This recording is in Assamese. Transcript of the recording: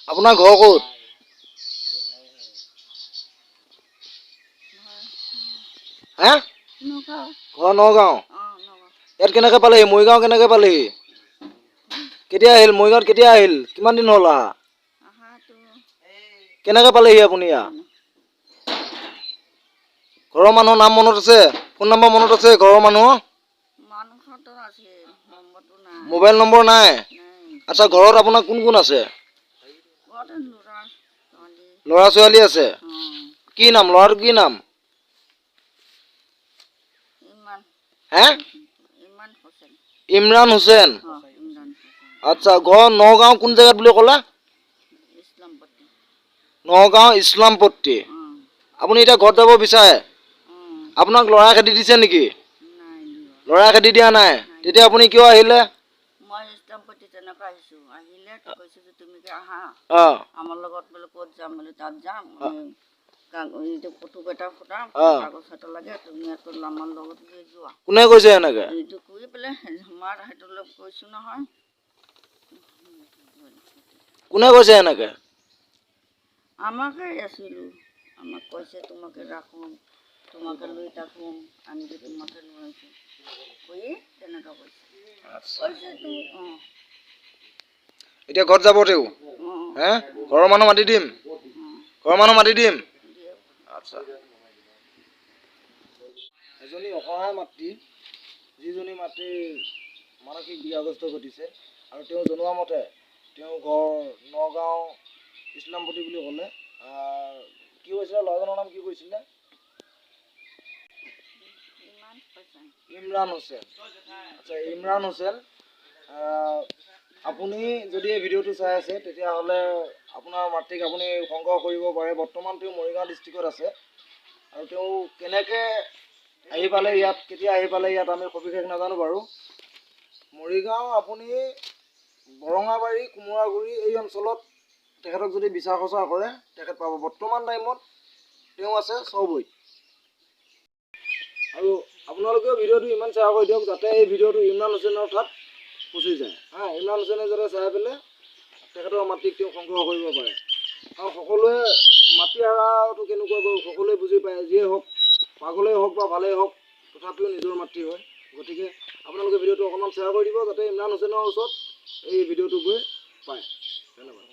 আপোনাৰ ঘৰ ক'ত? হে, ঘৰ নগাঁও। ইয়াত কেনেকৈ পালেহি? মৰিগাঁও কেনেকৈ পালেহি? কেতিয়া আহিল মৰিগাঁৱত? কেতিয়া আহিল? কিমান দিন হ'ল অহা? কেনেকৈ পালেহি আপুনি ইয়াত? ঘৰৰ মানুহৰ নাম মনত আছে? ফোন নম্বৰ মনত আছে ঘৰৰ মানুহৰ? মোবাইল নম্বৰ নাই? আচ্ছা, ঘৰত আপোনাৰ কোন কোন আছে? ল'ৰা ছোৱালী আছে? কি নাম ল'ৰাটোৰ? কি নাম? হে, ইমৰান হুছেইন। আচ্ছা, ঘৰ নগাঁও কোন জেগাত বুলি ক'লে? নগাঁও ইছলামপট্টি। আপুনি এতিয়া ঘৰত যাব বিচাৰে? আপোনাক ল'ৰা খেদি দিছে নেকি? ল'ৰা খেদি দিয়া নাই? তেতিয়া আপুনি কিয় আহিলে? মই ইছলামপট্টি তেনেকৈ আহিছোঁ। আহিলে কৈছোঁ যে তুমি আহা আমাৰ লগত। বোলে ক'ত যাম? বোলে তাত যাম, এইটো ফটো এটা ফুটাম, কাগজ এটা লাগে, তুমি আকৌ আমাৰ লগত লৈ যোৱা। কোনে কৈছে এনেকে? এইটো কৈ পেলাই আমাৰ সেইটো লগ কৈছোঁ নহয়। কোনে কৈছে এনেকে? আমাকে আছিলোঁ, আমাক কৈছে তোমাকে ৰাখোঁ, তোমাকে লৈ থাকোঁ, আমি যে তোমাকে নোৱাৰিছোঁ কৈ তেনেকুৱা কৈছে। কৈছে তুমি অঁ। এতিয়া ঘৰত যাব তেওঁ? অঁ। হে, ঘৰৰ মানুহ মাতি দিম? ঘৰৰ মানুহ মাতি দিম? আচ্ছা, এজনী অসহায় মাতৃ, যিজনী মাতৃৰ মানসিক বিকাৰগ্ৰস্ত ঘটিছে আৰু তেওঁ জনোৱা মতে তেওঁ ঘৰ নগাঁও ইছলামপট্টি বুলি ক'লে। কি কৈছিলে ল'ৰাজনৰ নাম? কি কৈছিলে? ইমৰান হুছেইন। আচ্ছা, ইমৰান হুছেইন, আপুনি যদি এই ভিডিঅ'টো চাই আছে, তেতিয়াহ'লে আপোনাৰ মাতৃক আপুনি সংগ্ৰহ কৰিব পাৰে। বৰ্তমান তেওঁ মৰিগাঁও ডিষ্ট্ৰিক্টত আছে আৰু তেওঁ কেনেকৈ আহি পালে ইয়াত, কেতিয়া আহি পালে ইয়াত, আমি সবিশেষ নাজানো বাৰু। মৰিগাঁও আপুনি বৰঙাবাৰী, কোমোৰাগুৰি এই অঞ্চলত তেখেতক যদি বিচাৰ খোচাৰ কৰে, তেখেত পাব। বৰ্তমান টাইমত তেওঁ আছে চবৈত। আৰু আপোনালোকেও ভিডিঅ'টো ইমান শ্বেয়াৰ কৰি দিয়ক যাতে এই ভিডিঅ'টো ইমৰান হুছেইনৰ তাত পহুঁচি যায়। হা, ইমৰান হুছেইনে যাতে চাই পেলাই তেখেতৰ মাতৃক তেওঁ সংগ্ৰহ কৰিব পাৰে। আৰু সকলোৱে মাতৃ হাৰাটো কেনেকুৱা গ'ল সকলোৱে বুজি পায়। যিয়ে হওক, পাগলেই হওক বা ভালেই হওক, তথাপিও নিজৰ মাতৃ হয়। গতিকে আপোনালোকে ভিডিঅ'টো অকণমান শ্বেয়াৰ কৰি দিব যাতে ইমৰান হুছেইনৰ ওচৰত এই ভিডিঅ'টো গৈ পায়। ধন্যবাদ।